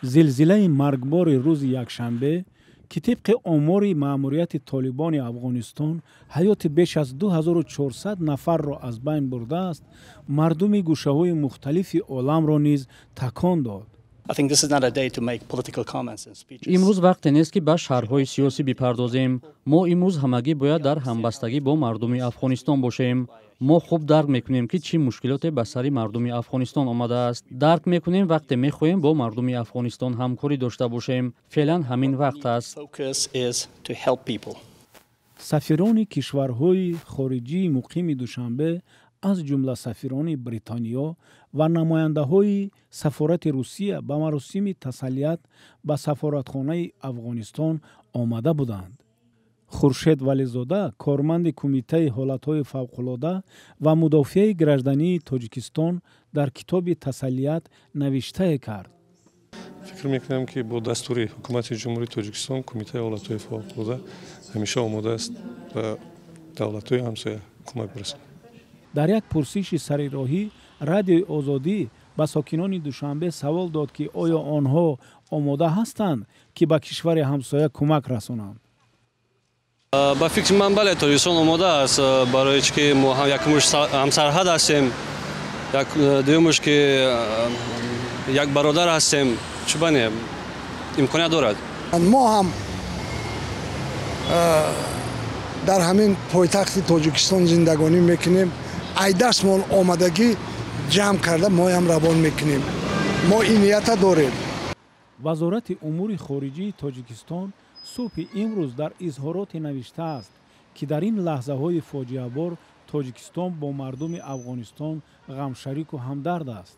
Зилзилаи маргбори рӯзи якшанбе, ки тибқи омори маъмурияти Толибони Афғонистон ҳаёти беш аз 2400 нафарро аз байн бурдааст, мардуми гӯшаҳои мухталифи оламро низ такон дод. Имрӯз вақте нест, ки ба шарҳҳои сиёсӣ бипардозем. Мо имрӯз ҳамагӣ бояд дар ҳамбастагӣ бо мардуми Афғонистон бошем. Мо хуб дарк мекунем, ки чӣ мушкилоте ба сари мардуми Афғонистон омадааст. Дарк мекунем, вақте мехоҳем бо мардуми Афғонистон ҳамкорӣ дошта бошем. Феълан ҳамин вақт аст. Сафирони кишварҳои хориҷии муқими Душанбе, аз ҷумла сафирони Бритониё ва намояндаҳои сафорати Русия, ба маросими тасаллият ба сафоратхонаи Афғонистон омада буданд. Хуршед Вализода, корманди Кумитаи ҳолатҳои фавқулода ва мудофиаи граждании Тоҷикистон, дар китоби тасаллият навиштае кард. Фикр мекунам, ки бо дастури Ҳукумати Ҷумҳурии Тоҷикистон Кумитаи ҳолатҳои фавқулода ҳамеша омода аст ба давлатҳои ҳамсоя кӯмак бирасонад. Дар як пурсиши сарироҳӣ Радиои Озодӣ ба сокинони Душанбе савол дод, ки оё онҳо омода ҳастанд, ки ба кишвари ҳамсоя кӯмак расонанд. Ба фикри ман, бале, Тоҷикистон омода аст, барои чӣ ки мо якумуш ҳамсарҳад ҳастем, дуюмуш ки як бародар ҳастем. Чӣ ба не, имконият дорад. Мо ҳам дар ҳамин пойтахти Тоҷикистон зиндагонӣ мекунем. Ай дастмон омадагӣ ҷамъ карда, моям равон мекунем. Мо ин нията дорем. Вазорати умури хориҷии Тоҷикистон субҳи имрӯз дар изҳороте навиштааст, ки дар ин лаҳзаҳои фоҷиабор Тоҷикистон бо мардуми Афғонистон ғамшарику ҳамдард аст.